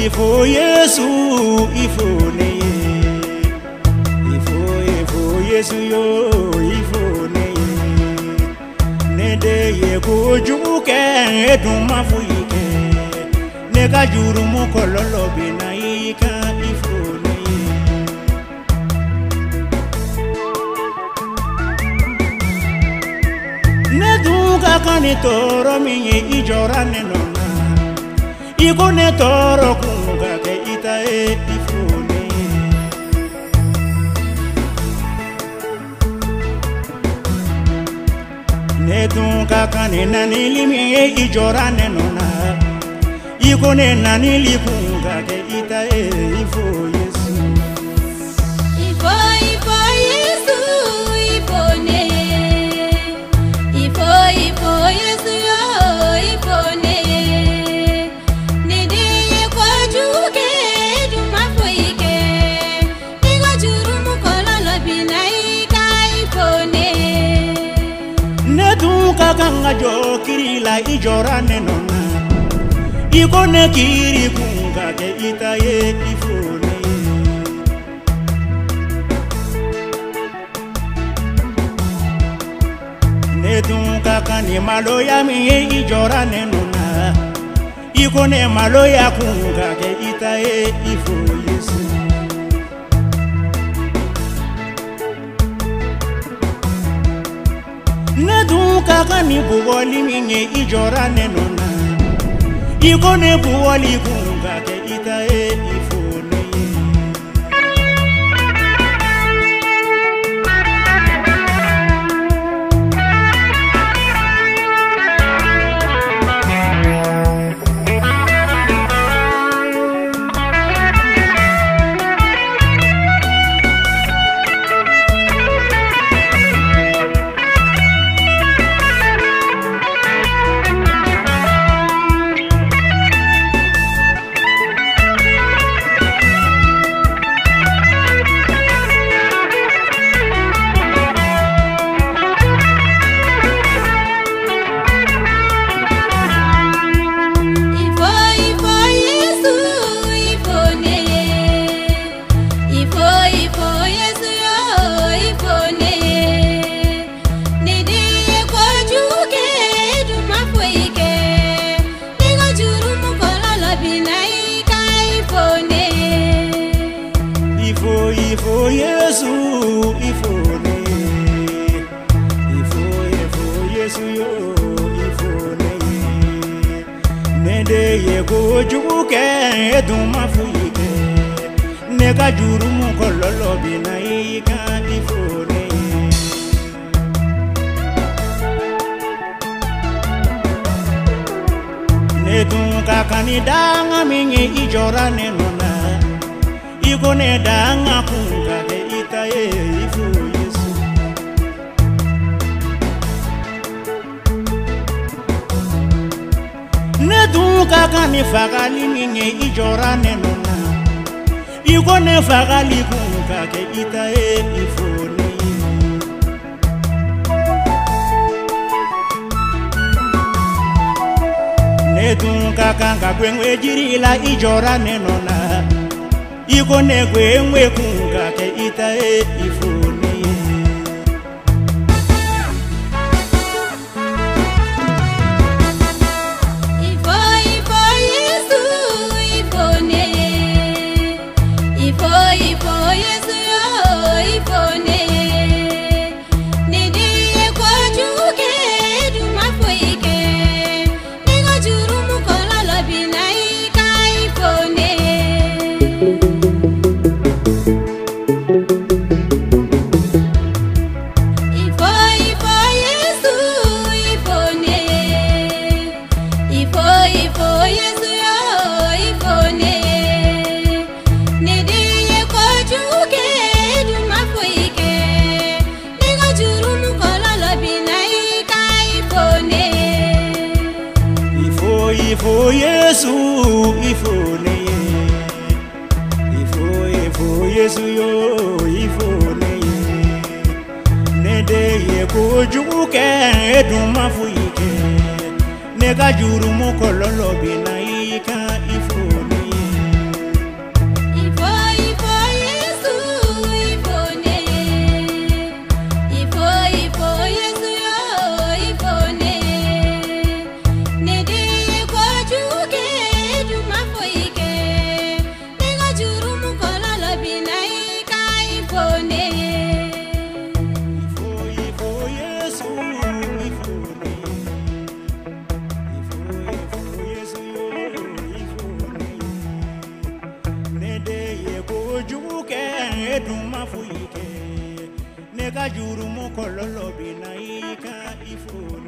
Ifo Yesu ifo ne ye. Ifo ifo Yesu yo ifo ne ye. Ne de ye kojugu kɛ e dun ma foyi kɛ. Ne ka jurumu kɔlɔlɔ bɛ na i kan ifo ne ye. Ne dun ka kan ni tɔɔrɔ min ye i jɔra ne nɔ na. I ko ne tɔɔrɔ kun ka kɛ i ta ye ifo ne ye. Ne dun ka kan ni nanili min ye i jɔra ne nɔ na. I ko ne nanili kun ka kɛ i ta ye ifo Yesu. Ifo ifo Yesu ifo ne. Ifo ifo Yesu yo ifo ne. Ne de ye kojugu kɛ dun ma foyi kɛ. Ne ka jurumu kɔlɔlɔ bɛ na i kan ifo ne. Ne dun ka kan ka jɔ kiri la i jɔra ne nɔ na. I ko ne kiri kun ka kɛ i ta ye ifo ne ye. Ne dun ka kan ni maloya min ye i jɔra ne nɔ na. I ko ne maloya kun ka kɛ i ta ye ifo Yesu. Ne dun ka kan ni bugɔli min ye i jɔra ne nɔ na. I ko ne bugɔli kun ka kɛ i ta ye ifo ne ye. Ifo ifo Yesu ifo ne. Ifo ifo Yesu yo ifo ne. Ne de ye kojugu kɛ dun ma foyi kɛ. Ne ka jurumu kɔlɔlɔ bɛ na i kan ifo ne. Ifo ifo Yesu ifo ne. Ifo ifo Yesu yo ifo ne ye. Ne de ye kojugu kɛ e dun ma foyi kɛ. Ne ka jurumu kɔlɔlɔ bɛ na i kan ifo ne ye. Ne dun ka kan ni danga min ye i jɔra ne nɔ na. I ko ne danga kun ka kɛ i ta ye ifo Yesu. Ne dun ka kan ni fagali min ye i jɔra ne nɔ na. I ko ne fagali kun ka kɛ i ta ye ifo ne ye. Ne dun ka kan ka gwengwe jiri la i jɔra ne nɔ na. I ko ne gwengwe kun ka kɛ i ta ye ifo ne ye. Ifo ifo Yesu ifo ne. Ifo ifo Yesu yo ifo ne. Ne de ye kojugu kɛ dun ma foyi kɛ. Ne ka jurumu kɔlɔlɔ bɛ na i kan ifo ne. Ifo ifo Yesu ifo ne. Ifo ifo Yesu yo ifo ne. Ne de ye kojugu kɛ dun ma foyi kɛ. Ne ka jurumu kɔlɔlɔ bɛ na i kan ifo ne. Ifo ifo Yesu ifo ne ye. Ifo ifo Yesu yo ifo ne ye. Ne de ye kojugu kɛ e dun ma foyi kɛ. Ne ka jurumu kɔlɔlɔ bɛ na i kan ifo ne ye. Ne dun ma foyi kɛ, ne ka jurumu kɔlɔlɔ bɛ na i kan, i fo.